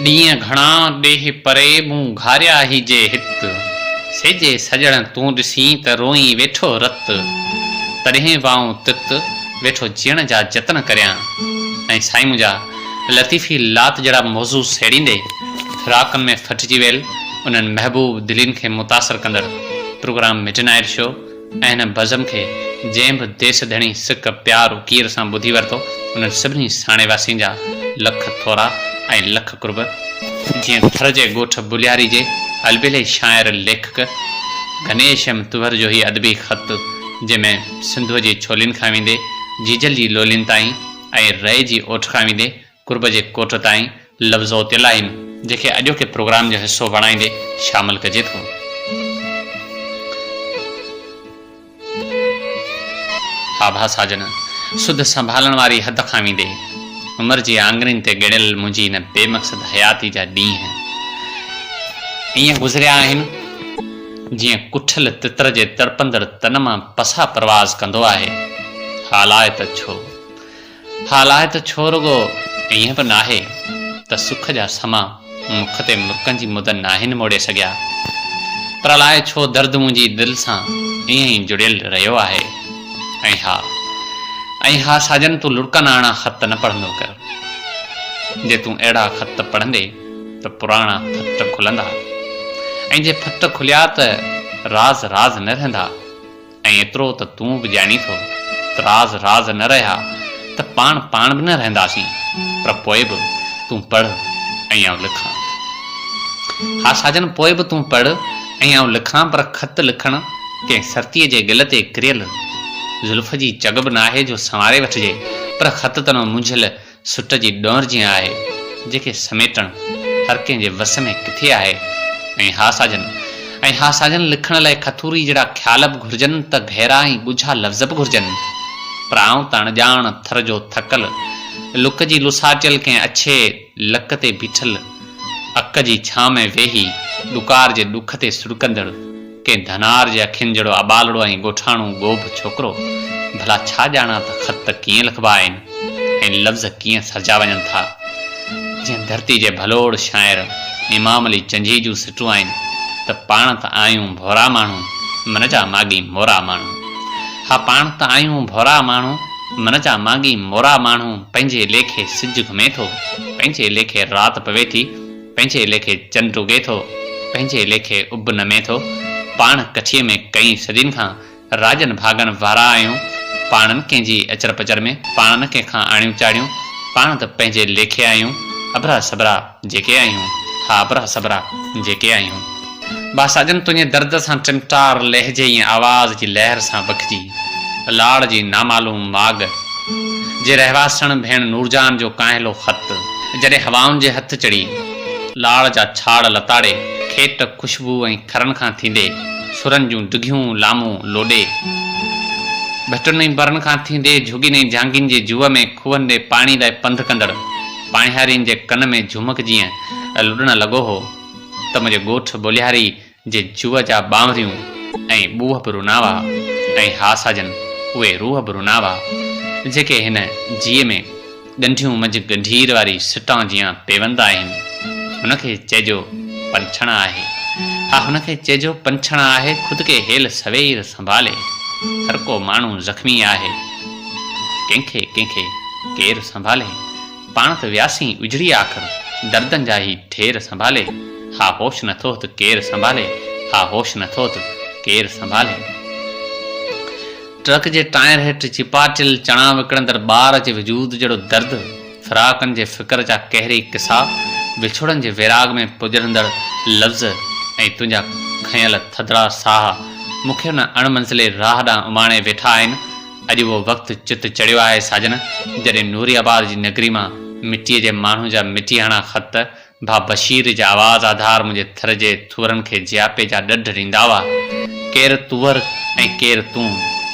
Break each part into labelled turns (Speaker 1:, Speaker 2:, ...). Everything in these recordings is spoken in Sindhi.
Speaker 1: ڏينهن گهڻا ڏيهه پري مون گهاريا هي جي هت، سي جي سڄڻ تون ڏسين ته روئين ويٺو رت، تڏهن وائون تت ويٺو جيئڻ جا جتن ڪريان. ۽ سائين منهنجا لطيفي لات جهڙا موضوع سهيڙيندي فراقن ۾ ڦٽجي ويل انهن محبوب دلين کي متاثر ڪندڙ پروگرام مڊ نائيٽ شو ۽ هن بزم کي جنهن به ديس ڌڻي سڪ، پيار، اڪير سان ٻڌي ورتو، انهن سڀني ساڻي واسين جا لک ٿورا ۽ لک قرب. جيئن ٿر جي ڳوٺ بلياري جي البيلي شاعر ليکڪ گنيش ايم طوهر جو هي ادبي خط، جنهن ۾ سنڌوء جي ڇولين کان ويندي جيجل جي لولين تائين ۽ رئي جي اوٺ کان ويندي قرب جي ڪوٽ تائين لفظ اوتيل آهن، جنهن کي اڄوڪي پروگرام جو حصو بڻائيندي شامل ڪجي ٿو. ها ڀا ساجن، سڌ سنڀالڻ واري حد کان ويندي عمر جي آڱرين تي ڳڻيل منهنجي هن بي مقصد حياتي جا ڏينهن ائين گذريا آهن، جيئن ڪٺل تتر جي تڙپندڙ تن مان پساهه پرواز ڪندو آهي. حال آهي ته ڇو؟ حال آهي ته ڇو رڳو ائين به ناهي ته سک جا سما مک تي مرڪن جي مد ناهن موڙي سگهيا پر الائي ڇو درد منهنجي دل سان ائين ئي جڙيل رهيو آهي ۽ ها ۽ ها ساجن تون لڙڪن آڻا خط نه پڙهندو ڪر جي تون اهڙا خط پڙهندي ته پراڻا ڦٽ کلندا ۽ جي ڦٽ کليا ته راز راز نه رهندا. ۽ ايترو ته تون به ڄاڻين ٿو ته راز راز نه رهيا ته پاڻ پاڻ به نه رهنداسين، پر پوء به تون پڙهه ۽ آئون لکان. ها ساجن پوء به تون پڙهه ۽ آئون لکان پر خط لکڻ ڪنهن سرتيء جي ڳل تي ڪريل زلف جي چڳ به ناهي جو سنواري وٺجي پر خط تنو منجهيل سٽ جي ڏونر جيان آهي، جنهن کي سميٽڻ هر ڪنهن جي وس ۾ ڪٿي آهي؟ ۽ ها ساجن، ۽ ها ساجن لکڻ لاء کٿوري جهڙا خيال به گهرجن ته گهرا ۽ ڳجها لفظ به گهرجن. پر آئون ته اڻڄاڻ ٿر جو ٿڪل، لڪ جي لساٽيل ڪنهن اڇي لڪ تي بيٺل اڪ جي ڇانء ۾ ويهي ڏڪار جي ڏک تي سڏڪندڙ ڪنهن ڌنار جي اکين جهڙو اٻالڙو ۽ ڳوٺاڻو ڳوڀ ڇوڪرو ڀلا ڇا ڄاڻان ته خط ڪيئن لکبا آهن ۽ لفظ ڪيئن سرجا وڃن ٿا. جنهن ڌرتي جي ڀلوڙ شاعر امام علي چنجهي جون سٽون آهن ته پاڻ ته آهيون ڀورا ماڻهو، من جا ماڳهين مورا ماڻهو. ها پاڻ ته آهيون ڀورا ماڻهو، من جا ماڳهين مورا ماڻهو، پنهنجي ليکي سج گهمي ٿو، پنهنجي ليکي رات پوي ٿي، پنهنجي ليکي چنڊ اگي ٿو، پنهنجي ليکي اڀ نمي ٿو، پاڻ ڪٺيء ۾ ڪئين صدين کان راڄن ڀاڳن وارا آهيون، پاڻ نه ڪنهن جي اچر پچر ۾، پاڻ نه ڪنهن کان آڻيون چاڙهيون، پاڻ ته پنهنجي ليکي آهيون، اڀرا سڀرا جيڪي آهيون، ها اڀرا سڀرا جيڪي آهيون. با ساجن تنهنجي درد سان ٽمٽار لهجي ۽ آواز جي لهر سان بکجي، لاڙ جي نامعلوم ماڳ جي رهواسڻ ڀيڻ نورجان جو ڪانهلو خط، جڏهن هوائن جي هٿ چڙهي، لاڙ جا ڇاڙ لتاڙي، کيٽ، خوشبو ۽ کرن کان ٿيندي، سرن جون ڊگهيون لامون لوڏي، ڀٽن ۽ برن کان ٿيندي، جهڳين ۽ جهانگين جي جوء ۾ کوهن ڏي پاڻي لاء پنڌ ڪندڙ پاڻيهارين جي ڪن ۾ جهومڪ جيئن لڏڻ لڳو هو ته منهنجي ڳوٺ ٻولهياري جي جوء جا ٻانوريون ۽ ٻوهه به رنا هئا ۽ ها ساجن اهي روح به رنا هئا، جيڪي هن جيء ۾ ڳنڍيون منجهه ڳنڍير واري سٽان جيان پيوند آهن. هن کي چئجو پنڇڻ آهي. ها هن کي چئجو پنڇڻ آهي خود کي هيل سوير سنڀالي. هر ڪو ماڻهو زخمي آهي. ڪنهن کي ڪنهن کي ڪير سنڀالي. پاڻ ته وياسين اجڙي آخر دردن جا هي ڍير سنڀالي. ها هوش نٿو ته ڪير سنڀالي. ها هوش نٿو ته ڪير سنڀالي. ٽرڪ جي ٽائر هيٺ چيپاٽيل چڻا وڪڻندڙ ٻار جي وجود جهڙو درد، فراقن جي فڪر جا قهري قصا، وڇوڙن جي ويراڳ ۾ پڄرندڙ لفظ ۽ تنهنجا کنيل ٿڌڙا ساهه مون کي ان اڻ منزلي راهه ڏانهن اماڻي ويٺا آهن. اڄ اهو وقت چت چڙهيو آهي ساجن، جڏهن نوري آباد جي نگري مان مٽيء جي ماڻهو جا مٽي هڻا خط ڀاء بشير جا آواز آڌار منهنجي ٿر جي ٿوئرن کي جياپي جا ڏڍ ڏيندا هئا. ڪير توئر ۽ ڪير تون،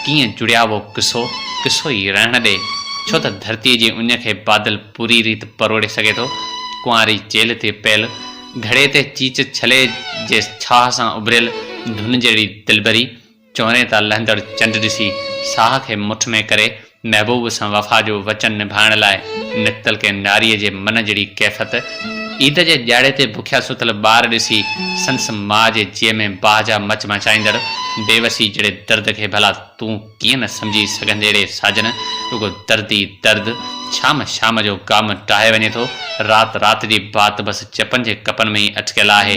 Speaker 1: ڪيئن جڙيا اهو قصو، قصو ئي رهڻ ڏي. ڇو ته ڌرتيء جي اڃ کي بادل پوري ريت پروڙي سگهي ٿو. ڪنواري چيلهه تي پيل گهڙي تي چيچ ڇلي جي ڇهاء سان اڀريل ڌن جهڙي دلبري، چونري تان لهندڙ چنڊ ڏسي ساهه کي مٺ ۾ ڪري محبوب سان وفا جو وچن نڀائڻ لاء نڪتل ڪنهن ناريء جي من جهڙي ڪيفت، عيد جي ڏياڙي تي بکيا ستل ٻار ڏسي سندس ماء جي جيء ۾ باهه جا مچ مچائيندڙ بيوسي جهڙي درد کي ڀلا تون ڪيئن نه سمجهي سگهندين ڙي ساجن، رڳو درد ئي درد، شام شام جو گام ڊاهي وڃي ٿو، رات رات جي بات بس چپن جي ڪپن ۾ ئي اٽڪيل آهي،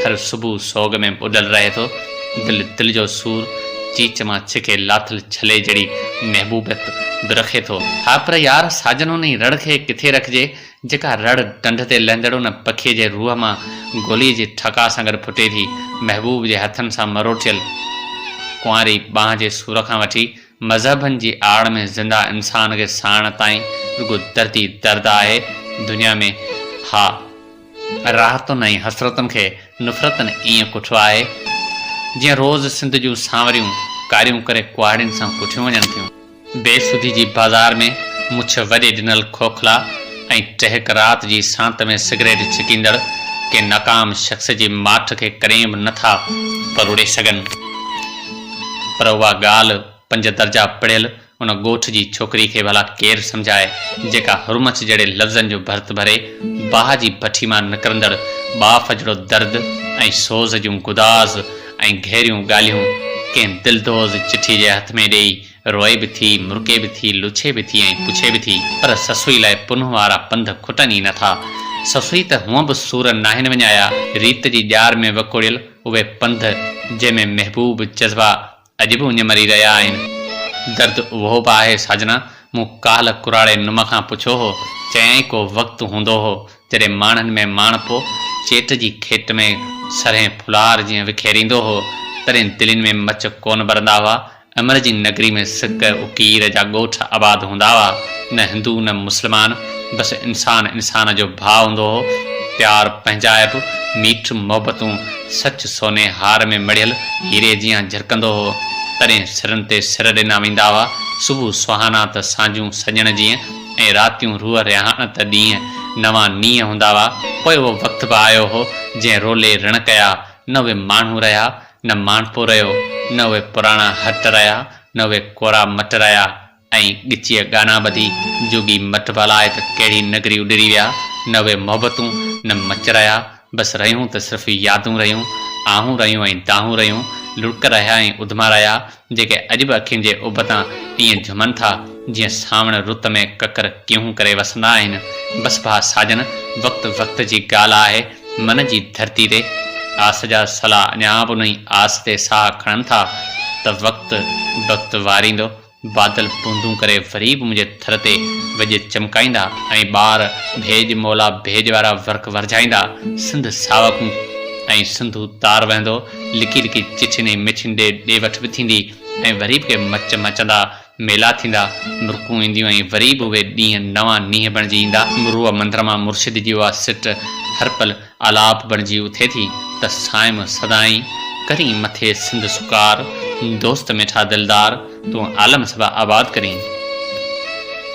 Speaker 1: هر صبح سوڳ ۾ ٻڏل رهي ٿو، دل دل جو سور چيچ مان ڇڪي لاٿل ڇلي جهڙي محبوبيت به رکي ٿو. ها پر يار ساجن انهي رڙ کي ڪٿي رکجي، جيڪا رڙ ڍنڍ تي لهندڙ ان پکيء جي روح مان گوليء جي ٺڪاء سان گڏ ڦٽي ٿي، محبوب جي هٿن سان مروٽيل ڪنواري ٻانهن جي سور کان وٺي مذهبن جي آڙ ۾ زنده انسان کي ساڙڻ تائين رڳو درد ئي درد آهي دنيا ۾. ها! راحتن ۽ حسرتن کي نفرتن ائين ڪٺيو آهي، جيئن روز سنڌ جون سانوريون ڪاريون ڪري ڪهاڙين سان ڪٺيون وڃن ٿيون. بي سڌي جي بازار ۾ مڇ وڏي ڏنل کوکلا ۽ ٽهڪ رات جي سانت ۾ سگريٽ ڇڪيندڙ ڪنهن ناڪام شخص جي ماٺ کي ڪڏهن به نه ٿا پروڙي سگهن. پر اها ڳالهه پنج درجا پڙهيل ان ڳوٺ جي ڇوڪري کي ڀلا ڪير سمجهائي، جيڪا هرمچ جهڙي لفظن جو ڀرت ڀري باهه جي بٺي مان نڪرندڙ ٻاڦ جهڙو درد ۽ سوز جون گداز ۽ گهريون ڳالهيون ڪنهن دلدوز چٺي جي هٿ ۾ ڏيئي روئي به ٿي، مرڪي به ٿي، لڇي به ٿي ۽ پڇي به ٿي، پر سسئي لاء پنهون وارا پنڌ کٽن ئي نٿا. سسئي ته هونء به سور ناهن وڃايا، ريت جي ڄار ۾ وڪوڙيل اهي پنڌ، جنهن ۾ محبوب جذبا اڄ به اڃ مري رهيا آهن. درد اهو به آهي ساجنا، مون ڪالهه ڪراڙي نم کان پڇيو هو، چيائين ڪو وقت هوندو هو، جڏهن ماڻهن ۾ ماڻهپو چيٽ جي کيٽ ۾ سرهين ڦلار جيئن وکيريندو هو، تڏهن دلين ۾ مچ ڪونه ٻرندا هئا، امر جي نگري ۾ سڪ اڪير جا ڳوٺ آباد هوندا هئا، نه هندو نه مسلمان، بس انسان انسان جو ڀاء هوندو هو، پيار پنهنجائپ، ميٺ محبتون، سچ سوني هار ۾ مڙهيل هيري جيان جرڪندو هو، تڏهن سرن تي سر ڏنا ويندا هئا، صبح سهانا ته سانجهون سڄڻ جيئن ۽ راتيون روح رهاڻ ته ڏينهن نوان نينهن هوندا هئا، پوء اهو وقت به آيو هو، جنهن رولي رڻ ڪيا، نه اهي ماڻهو رهيا، نه ماڻهپو رهيو، نه اهي پراڻا هٽ رهيا، نه اهي ڪورا مٽ رهيا ۽ ڳچيء ڳانا ٻڌي جوڳي مٽ ڀلائي ته ڪهڙي نگري اڏري ويا، نه اهي محبتون، نه مچ رهيا، بس رهيون ته صرف يادون رهيون، آهون رهيون ۽ دانهون رهيون، لڙڪ رهيا ۽ اڌما رهيا، جيڪي اڄ به اکين جي اڀ تان ائين جهومن ٿا، جيئن سانوڻ رت ۾ ڪڪر ڪيهون ڪري وسندا آهن. بس ڀاء ساجن، وقت وقت جي ڳالهه آهي، من جي ڌرتي تي آس جا سلا اڃا به انهي آس تي ساهه کڻن ٿا ته وقت بخت واريندو، بادل بوندون ڪري وري به منهنجي ٿر تي وڄ چمڪائيندا ۽ ٻار ڀيڄ مولا ڀيڄ وارا ورق ورجائيندا، سنڌ ساوڪون ۽ سنڌو تار وهندو، لڪي لڪي چٺين ۽ مٺين ڏي ڏي وٺ به ٿيندي ۽ وري به ڪي مچ مچندا، ميلا ٿيندا، مرڪون اينديون ۽ وري به اهي ڏينهن نوان نينهن بڻجي ايندا. مروء مندر مان مرشد جي اها سٽ هر پل آلاپ بڻجي اٿي ٿي ته صائم سدائين ڪرين مٿي سنڌ سڪار، دوست مٺا دلدار، تون عالم سڀ آباد ڪرين.